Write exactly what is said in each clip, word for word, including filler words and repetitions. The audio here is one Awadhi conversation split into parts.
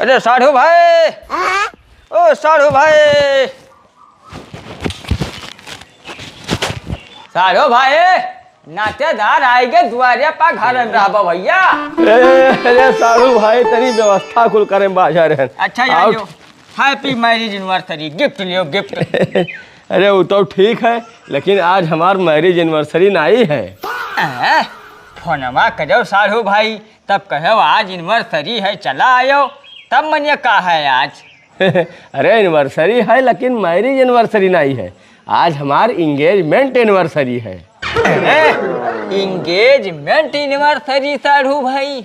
अरे साढ़ू भाई, ओ साढ़ू भाई, साढ़ू भाई, नातेदार आइगे दुआरे पा, घर में रहबो भइया। ए, अरे साढ़ू भाई, तनी व्यवस्था कुल करे में बाझा रहन। अच्छा, या आओ। लियो, happy marriage anniversary gift लियो, gift। अरे वो तो ठीक है, लेकिन आज हमार marriage anniversary नाहीं है। ए, फोनवा करो साढ़ू भाई, तब कहो आज anniversary है, चला आयो, तब मने का है आज? अरे anniversary है, लेकिन marriage anniversary नाहीं है, आज हमार engagement anniversary है। ए, engagement anniversary साढ़ू भाई?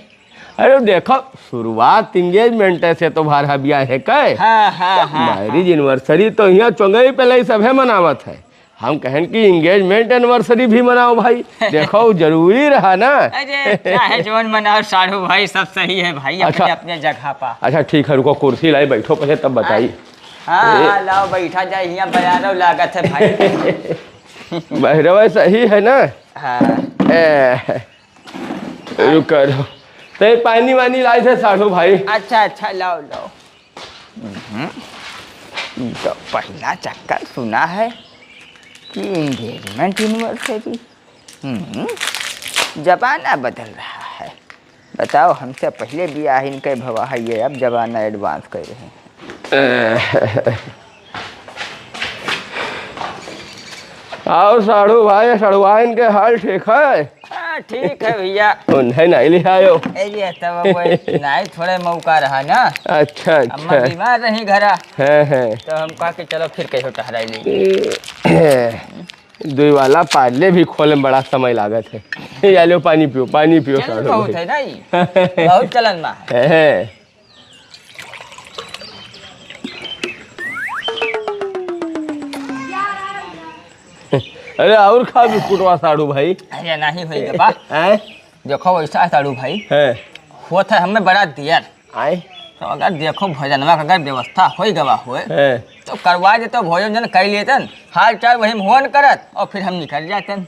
अरे देखो, शुरुआत engagement से तो भार हबिया है कै? हाँ, हाँ, तो हाँ, marriage anniversary तो यहाँ चोंगई पे लई सभे मनावत है। हम कहन कि engagement anniversary भी मनाओ भाई। देखो, जरूरी रहा ना। अरे, चाहे जौन मनाओ साढ़ू भाई, सब सही है भाई, अच्छा। अपने, अपने जगह पा। अच्छा, ठीक है, रुको, कुर्सी लाई, बैठो पहले, तब बताई। हाँ, हाँ, ए। हाँ, लाओ, बैठा जाए, यहाँ बयारो लागत है भाई। बहरवा सही है ना? हाँ। ए, रुका रहो। ते पानी वानी लाए थे साढ़ू भाई। अच्छा, अच्छा, लाओ, लाओ। हम्म, तो पहला चक्कर सुना है कि engagement anniversary। हम्म, जमाना बदल रहा है। बताओ, हमसे पहले बियाह इनके भवा है, ये अब जमाना advance कर रहे हैं। और साढ़ू भाई, साढ़ुआइन के हाल ठीक है? हाँ, ठीक है भइया। उन्हें नहीं लिहायो? ए, ये तब वो नहीं, थोड़े मौका रहा ना। अच्छा, अम्मा अच्छा। बीमार रही घरा। हैं, हैं। तो हम कहा कि चलो फिर कहियो टहराई ले। दुई वाला पार्ले भी खोले में बड़ा समय लागत है। या लो पानी पियो, पानी पियो चलन साढ़ू बहुत भाई। है ना ये? बहुत चलन में है। हैं। अरे और खा बिस्कुटवा साढ़ू भाई। अरे नहीं होई गे बा। हैं? देखो वैसा है साढ़ू भाई। हैं। होत है हमें बड़ा देर। आए। तो अगर देखो भोजनवा का अगर व्यवस्था होई गवा होए, हैं। तो करवा दे तो भोजन जन कर लेतन, हाल चाल वही में होन करत और फिर हम निकल जातन।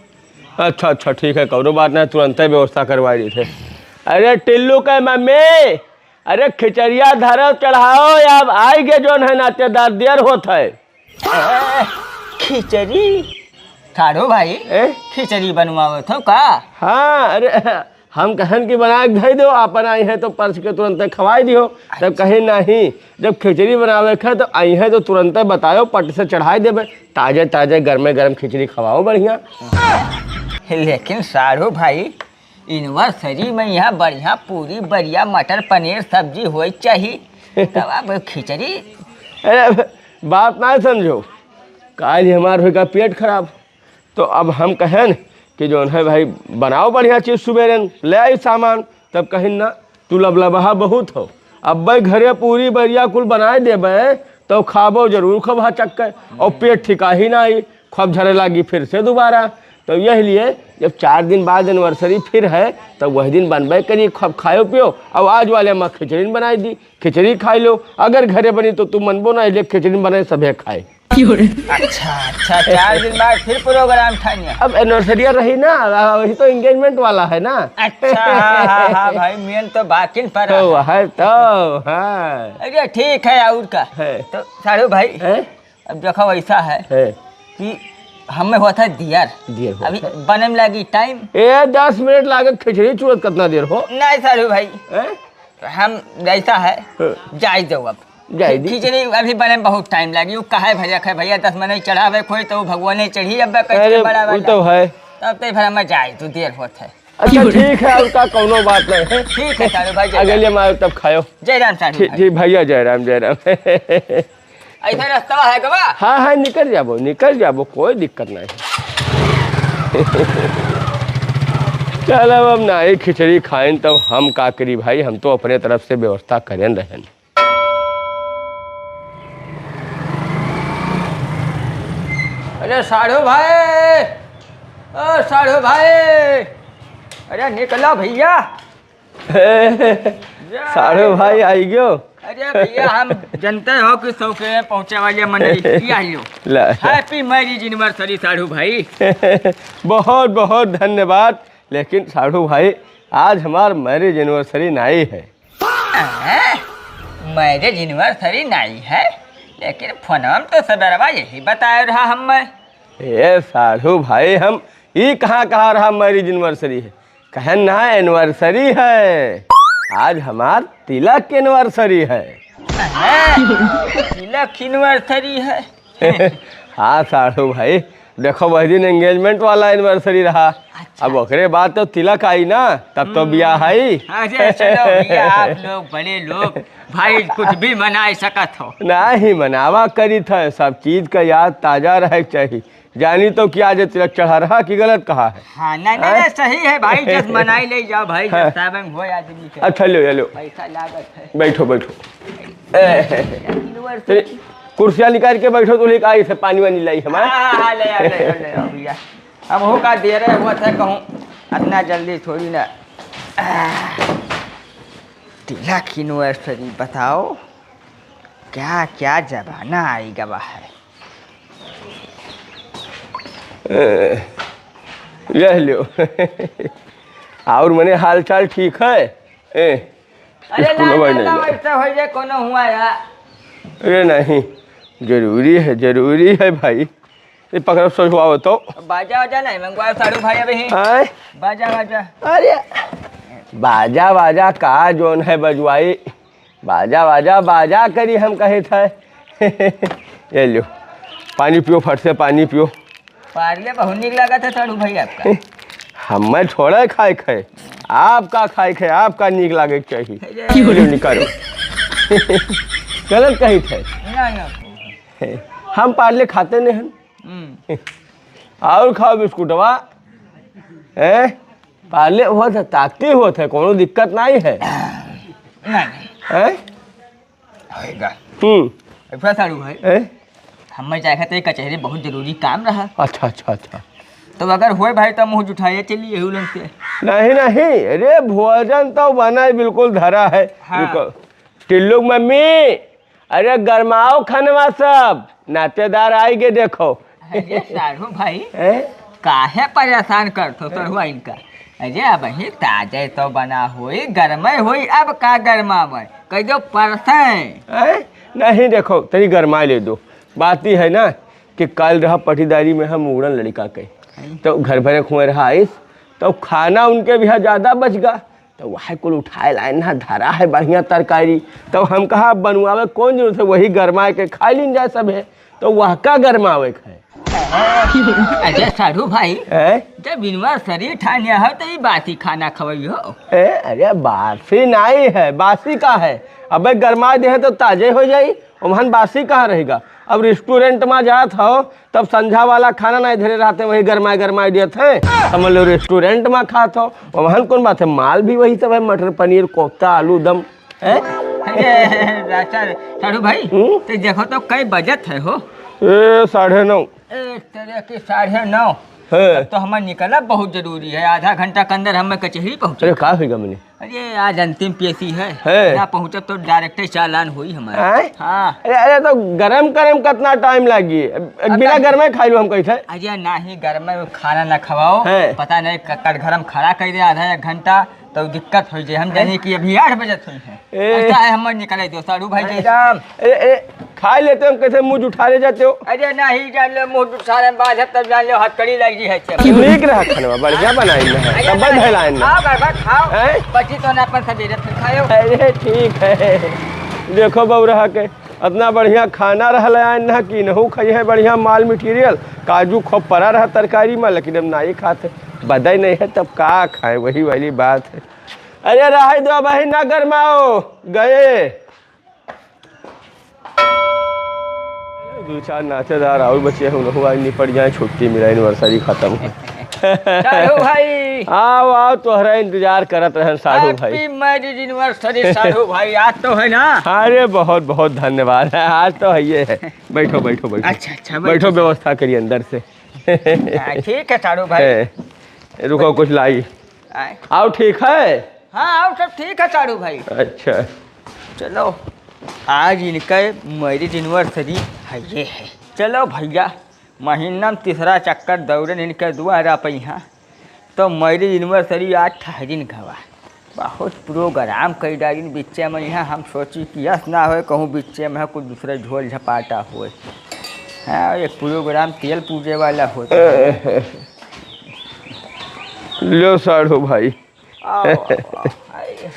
अच्छा, अच्छा, ठीक है, कौनो बात ना, तुरंते व्यवस्था करवा देते। अरे टिल्लू के मम्मी, अरे खिचड़िया धरो चढ़ाओ, अब आई गे जौन है नातेदार, देर होत है। ए, खिचड़ी? साढ़ू भाई, ए? खिचड़ी बनवावत हो का? हाँ, अरे हम कहन कि बना के धई दो, आपन आई है तो परस के तुरंते खवाई दियो। तब कहीं नहीं, जब खिचड़ी बनावे के है तो आई है तो तुरंते बतायो, पट से चढ़ाई देबे, ताजे ताजे गरमे गरम खिचड़ी खवाओ बढ़िया। लेकिन साढ़ू भाई, anniversary में यहाँ बढ़िया पूरी, बढ़िया मटर पनीर सब्जी होई चाहिए, तब अब खिचड़ी। अरे, बात ना समझो, काल ही हमार होगा पेट खराब, तो अब हम कहन कि जौन है भाई, बनाओ बढ़िया चीज सुबेरे, ले आई सामान, तब कहिन ना, तू लबलबहा बहुत हो, अब भाई घरे पूरी बढ़िया कुल बनाए देबे, तो खाबो जरूर खबहा चक्के, और पेट ठिका ही ना आई, खब झरे लागी फिर से दोबारा। तो यही लिए जब चार दिन बाद anniversary फिर है, तो वही दिन बनबे करी, खब खायो पियो। अब आज वाले अम्मा खिचड़ी बनाई दी, खिचड़ी खाई लो। अगर घरे बनी तो तू मनबो ना, इसलिए खिचड़ी बनाए सभे खाए। अच्छा, अच्छा, चार दिन बाद फिर program ठानिया। अब anniversary रही ना, वही तो engagement वाला है ना। अच्छा, हाँ, हाँ, हाँ, भाई, main तो बाकिन पर तो है। है तो, हाँ। अरे ठीक है, और का? है। तो साढ़ू भाई, हैं? अब देखो, ऐसा है हैं? कि हमें होत है दियर। दियर होत अभी है। बने में लागी time। ए, दस मिनट लागत, खिचड़ी चुड़त कितना देर हो? नहीं साढ़ू भाई। हैं? हम ऐसा है, हैं। जाई जाओ अब। जाई दी। खिचड़ी अभी बने में बहुत time लागी। वो काहे भैया, कहे भैया, दस मनई चढ़ावे कोई तो वो भगवान ही चढ़ी, अब कैसे अरे, बड़ा वो वाला। तो है। तब तो फिर हमें जाई, तू देर होत है। अच्छा, ठीक है, और का कौनो बात नहीं है। ठीक है साढ़ू भाई, जय राम। अगले मार तब खायो। जय राम साढ़ू ठीक, भाई। ठीक भैया, जय राम, जय राम। ऐसा रास्ता है गवा? हाँ, हाँ, निकल जाबो, निकल जाबो, कोई दिक्कत नहीं है। चल, अब, अब ना ही खिचड़ी खाइन, तब हम का करी भाई, हम तो अपने तरफ से व्यवस्था करेन रहन। अरे साढ़ू भाई, ओ साढ़ू भाई, अरे निकलो भैया। साढ़ू भाई आई गयो। अरे भैया, हम जनते हो कि सौ के पहुँचे वाले मनई, ये आइयो। ला। Happy marriage anniversary साढ़ू भाई। बहुत बहुत धन्यवाद, लेकिन साढ़ू भाई, आज हमार marriage anniversary नाई है। हैं? मैरिज एनिवर्सरी नाहीं है, लेकिन फोनवा में तो सबेरवा यही बताए रहा हमें। ए साढ़ू भाई, हम ई कहाँ कहा रहा मैरिज एनिवर्सरी है? कहन ना, एनिवर्सरी है, आज हमार तिलक एनिवर्सरी है। हैं? तिलक एनिवर्सरी है? हाँ साढ़ू भाई, देखो वही दिन एंगेजमेंट वाला एनिवर्सरी रहा। अच्छा। अब ओकरे बाद तो तिलक आई ना, तब तो बियाह आई। अरे चलो भैया, आप लोग बड़े लोग, भाई कुछ भी मनाए सकत हो। नाहीं, मनावा करित है, सब चीज का याद ताजा रहे के चाहिए। जानी तो क्या जे तिलक चढ़ा रहा कि गलत कहा है? हाँ, नहीं, नहीं, हैं? नहीं, सही है भाई, जस मनाई ले जाओ भाई, जस हाँ। सावन हो आदमी के। अच्छा, लो, लो। पैसा लागत है। बैठो, बैठो। ए, एनिवर्सरी। तेरे कुर्सियाँ निकाल के बैठो, तो लेके आई थे पानी वानी लाई हमार। हाँ, हाँ, हाँ, ले आओ, ले आओ, ले आओ भैया। अब हो का दे रहे हुआ था कहूँ, इतना जल्दी थोड़ी ना। आह, तिलक एनिवर्सरी बताओ, क्या क्या जमाना आई गवा है। ए, यह लो। और मने हाल चाल ठीक है? ए, अरे स्कूल ना, भाई ना, नहीं ना, जाए। ऐसा हो जाए कोनो हुआ यार। अरे नहीं, जरूरी है, जरूरी है भाई। ये पकड़ो, सोचवाओ तो। बाजा वाजा नहीं मंगवाओ साढ़ू भाई अभी ही। आए? बाजा वाजा। अरे, बाजा वाजा का जोन है बजवाई? बाजा, बाजा, बाजा करी हम कहे थे। ये लो, पानी पियो, फट से पानी पियो। पार्ले बहुत नीक लागत है साढ़ू भाई आपका। हमें थोड़ा खाए खाए, आपका खाए खाए, आपका नीक लागे के चाहिए। अरे। लो, निकालो। गलत कही थे। ना, ना। हम पार्ले खाते नहीं हैं। हम्म। और खाओ बिस्कुटवा। हैं? पार्ले हुआ था, ताकती हुआ था, कोनो दिक्कत नहीं है। नहीं, नहीं। हैं? होएगा। हम्म। ऐसा साढ़ू भाई, हैं? हमें जाए खातिर कचहरी बहुत जरूरी काम रहा। अच्छा, अच्छा, अच्छा। तो अगर होए भाई तो मुँह जुठाए चलिए यही लोग से। नहीं, नहीं, अरे भोजन तो बना है, बिल्कुल धरा है। हाँ। रुको। टिल्लू मम्मी, अरे गरमाओ खनवा सब, नातेदार आई गे देखो। अरे साढ़ू भाई, हैं? काहे परेशान करत हो सढ़ुआ इनका? अरे अबहीं ताजे तो बना होई, गरमे होई, अब का गरमावे? कह दो परसें। हैं? नहीं देखो, तनी गरमाए ले दो। बात ई है ना कि कल रहा पटीदारी में हम उड़न लड़िका के, हैं? तो घर भरे खुए रहा आइस, तो खाना उनके भी यहाँ ज्यादा बच गा। तो वह कुल उठाए लाइन ना धरा है बढ़िया तरकारी। तो हम कहा, "अब बनवावे कौन जरूरत है, वही गरमाए के खाए लीन जाए सब है।" तो वह का गरमावे के है? अरे साढ़ू भाई, हैं? जब एनिवर्सरी ठान्या हो तो ये बासी खाना खवाई हो। ए, अरे बासी नहीं है, बासी का है? अबे गरमाए दे है तो ताजे हो जाई, ओमहन बासी कहाँ रहेगा? अब रेस्टोरेंट में जात हो, तब संझा वाला खाना नहीं धरे रहते, वही गरमाए गरमाए देत हैं। समझ लो रेस्टोरेंट में खात हो, वहाँ कौन बात है, माल भी वही सब है, मटर पनीर, कोफ्ता, आलू दम, हैं? अरे, अच्छा, साढ़ू भाई, हम्म? तो देखो तो कई बजत है हो? ए, साढ़े नौ। ए, तेरे की साढ़े नौ। है। तब तो हमें निकला बहुत जरूरी है, आधा घंटा के अंदर हमें कचहरी पहुँचे। अरे, का होइगा मने? अरे आज अंतिम पेशी है। है। ना पहुँचब तो डायरेक्ट चालान होई हमारा। आय? हाँ। अरे, अरे, तो गरम गरम कितना टाइम लागी? अब बिना अगर गरमे खाई लो हम कैसे? अरे नाही, गरमे खाना ना खवाओ। है। पता नहीं क-, कटघरम खड़ा कर दे आधा एक घंटा, तो दिक्कत हो जाए। हम जाने कि अभी आठ बजे हुई है। ए। ऐसा है, हम निकले दो साढ़ू भाई के। एकदम। अरे, अरे, खाई लेते हम, कैसे मुँह जुठारे जाते हो? अरे नहीं, जान लो, मुँह जुठारे में बात है, तब जान लो, हथकड़ी लग गई है। नीक रहा खानवा, बढ़िया बनाइन है, अरे तब नहीं, भैलाइन है। खाओ, गड़बड़ खाओ। हैं? बची तो ना अपन सबेरे फिर खायो। अरे ठीक है, देखो बउरहा के, इतना बढ़िया खाना रहल है ना कि इनहू खाई है, बढ़िया माल मटेरियल, काजू खूब पड़ा रहा तरकारी में, लेकिन अब नाई खाते, बदई नहीं है, तब का खाए, वही वाली बात है। अरे रहे दो भाई, ना गरमाओ, गए। दो चार नातेदार और बचे हैं, उन्हों आज निपट जाए, छुट्टी मिला, एनिवर्सरी खत्म हो। साढ़ू भाई। आओ, आओ, तोहरा इंतजार करत रहन, साढ़ू भाई। Happy marriage anniversary, साढ़ू भाई, याद तो है ना? अरे, बहुत, बहुत धन्यवाद है, आज तो है ये है। बैठो, बैठो, बैठो। अच्छा, अच्छा, बैठो, बैठो। व्यवस्था करिए अंदर से। हाँ, ठीक है, साढ़ू भाई। ए, रुको, कुछ लाई। आए। आओ, ठीक है? हाँ, आओ, सब ठीक है, साढ़ू भाई। अच्छा। चलो, आज इनका marriage anniversary है, ये है। चलो भैया, महीना में तीसरा चक्कर दौड़न इनके दुआरा पे यहाँ, तो marriage anniversary आज ठहरिन गवा। बहुत program कई डालिन बिच्चे में, यहाँ हम सोची कि यस ना होए, कहूँ बिच्चे में कुछ दूसरा झोल झपाटा होए। हाँ, एक program तेल पूजे वाला होता है। लो साढ़ू भाई। आओ, आओ, आओ। आइए।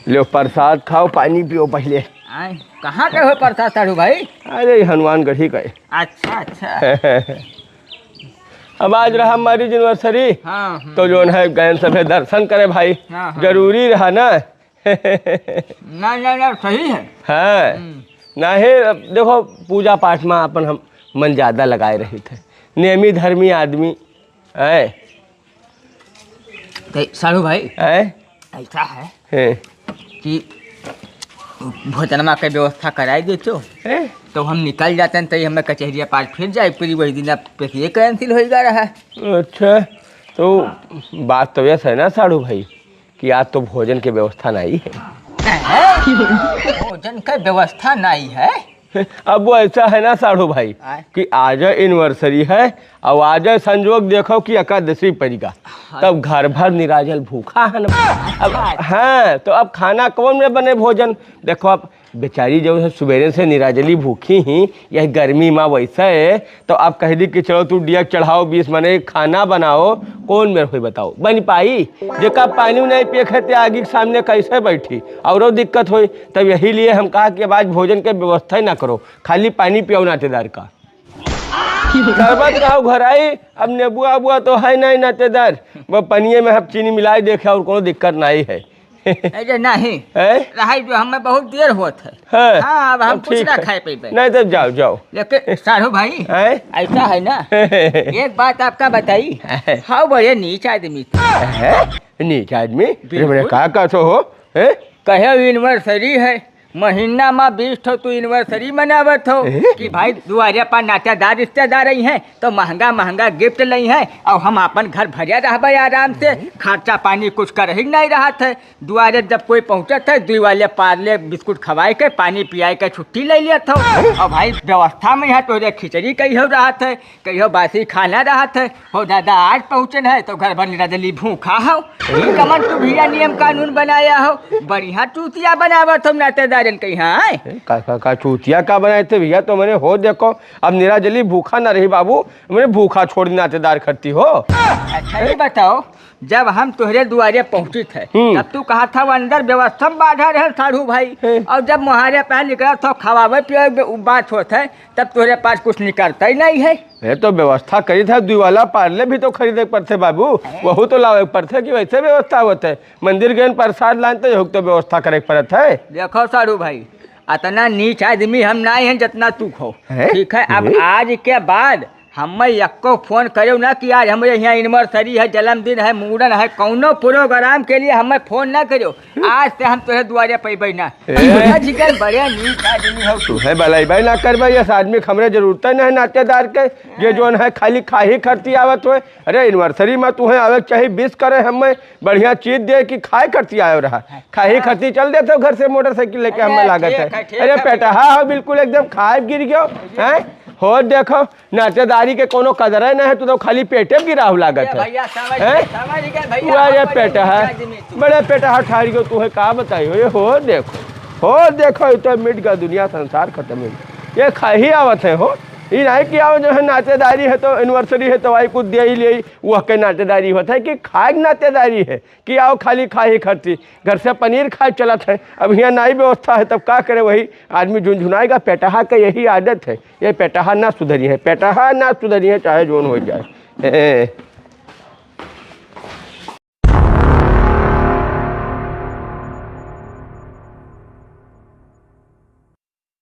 लो प्रसाद खाओ, पानी पियो पहिले। आए, कहाँ के हो प्रसाद साढ़ू भाई? अरे, हनुमानगढ़ी का है। अच्छा, अच्छा। अब आज रहा हमारी anniversary, हाँ, हम्म। तो जौन है गयन सभे दर्शन करे भाई, हाँ, हाँ। जरूरी रहा ना। ना, ना, ना, सही है। हाँ। हम्म। नाहीं, अब देखो, पूजा पाठ मा अपन हम मन ज्यादा लगाए रहित है, नेमी धर्मी आदमी है। तो साढ़ू भाई, हैं? ऐसा है हैं? कि भोजनमा के व्यवस्था कराई देतो, हैं? तो हम निकल जाते हैं, तो हमें कचहरिया पार फिर जाए, फिर वही दिन आप ये cancel हो गया रहा। अच्छा, तो बात तो यस है ना साढ़ू भाई कि आज तो भोजन के व्यवस्था नहीं है। हैं? भोजन के व्यवस्था नहीं है? अब वो ऐसा है ना साढ़ू भाई आय। कि आज anniversary है और आज संजोग देखो कि एकादशी पड़िगा, हाँ। तब घर भर निराजल भूखा है ना। अब, अच्छा। हाँ, तो अब खाना कौन में बने भोजन? देखो, अब बेचारी जो है सुबेरे से निराजली भूखी ही, यह गर्मी मा वैसे है, तो आप कह दी कि चलो तू दिया चढ़ाओ, बीस मने खाना बनाओ, कौन मेरे को बताओ, बन पाई? जेका पानी नहीं पिए खाते आगे के सामने कैसे बैठी, औरो दिक्कत होई। तब यही लिए हम कहा कि अब आज भोजन के व्यवस्था ही ना करो, खाली पानी पियाओ नातेदार का। शरबत खाओ घर आई, अब नेबुआ उबुआ तो है नहीं नातेदार, वो पनिये में हम चीनी मिलाई देखे और कोनो दिक्कत नहीं है। अरे नहीं, हैं? रहाई जो हमें बहुत देर होत है। हैं? हाँ, अब हम तब कुछ ठीक ना है। खाए पीबे। नहीं, तब जाओ, जाओ। लेकिन साढ़ू भाई, हैं? ऐसा है ना, एक बात आपका बताई, हैं? हाँ, बड़े नीच आदमी थे। हैं? नीच आदमी? बिल्कुल। अरे, का, का सो हो? हैं? कहे anniversary है, महीना मा बीस ठो तू anniversary मनावत हो हैं? कि भाई दुआरे पर नातेदार रिश्तेदार आई हैं, तो महंगा महंगा gift लई हैं और हम अपन घर भरिया रहबे आराम से, खर्चा पानी कुछ कर ही नहीं रहत है। दुआरे जब कोई पहुँचत है, दुई वाले पार्ले बिस्कुट खवाए के, पानी पियाए के छुट्टी ले लेत हो। और भाई व्यवस्था में यहाँ तोरे खिचड़ी कहियो रहत है, कहियो बासी खाना रहत है। हो दादा, आज पहुँचन है तो घर भर निराजली भूखा हो। ई कमन तू भैया नियम कानून बनाया हो, बढ़िया चूतिया बनावत हो नातेदारन के यहाँ। ए, का, का, का चूतिया का बनाए थे भैया? तो मैंने हो देखो, अब निराजली भूखा ना रही बाबू, मैंने भूखा छोड़ दी नातेदार खरती हो। अच्छा, ये बताओ, जब हम तोहरे दुआरे पहुँचित है, हम्म। तब तू कहा था वो अंदर व्यवस्था में बाधा रहे साढ़ू भाई, हम्म। और जब मोहारे पे निकला तो खवावे पियावे बे-, बात होत है, तब तोहरे पास कुछ निकलता ही नहीं है। ये तो व्यवस्था करी था, दुई वाला पार्ले भी तो खरीदे के पड़ते बाबू, हैं? वहू तो लावे के पड़ते कि वैसे व्यवस्था होत है। मंदिर गए प्रसाद लान तो यहू तो व्यवस्था करे के पड़त है। देखो साढ़ू भाई, अतना नीच आदमी हम नाहीं हैं जितना तू हो। हैं? ठीक है, अब हैं? आज के बाद हमें यक्को फोन करो ना कि आज हमारे यहाँ anniversary है, जन्मदिन है, मूड़न है, कौनो program के लिए हमें फोन ना करो। आज से हम तोहरे दुआरे पे बैठना। ए। समझ गए? बड़े नीच आदमी हो तू। तू है भलाई भाई ना करबे, यस आदमी के हमरे जरूरत नहीं नातेदार के, ये जोन है खाली खाही खरती आवत होए। अरे anniversary में तू है आवे के चाही, wish करे हमें, बढ़िया चीज दे कि खाए खरती आयो रहा। खाही खरती चल देते हो घर से मोटरसाइकिल लेके, हमें अरे लागत ठीक है। है, ठीक अरे है। पेटहा हो बिल्कुल एकदम खाए गिर गयो, हैं? हो देखो, नातेदारी के कोनो कदर है ना है, तू तो खाली पेटे में गिराव लागत ए है। भैया, समझ हैं? गए, समझ गए भैया, तू आ ये हम बड़े पेटहा, नीच आदमी तू। बड़े पेटहा ठारी को तू है, का बताई हो? ये हो देखो, हो देखो, ये तो मिट गया दुनिया, संसार खत्म हो गया। ये खाही आवत है हो, ये नहीं कि आओ जो है नातेदारी है तो anniversary है तो आई कुछ दे ही ले, वह के नातेदारी होता है कि खाए के नातेदारी है। कि आओ खाली खाही खरती, घर से पनीर खाए चलत है, अब हियाँ नाई व्यवस्था है, तब का करे? वही आदमी झुनझुनाएगा। पेटहा के यही आदत है, ये पेटहा ना सुधरी है, पेटहा ना सुधरी है, चाहे जोन हो जाए। हे,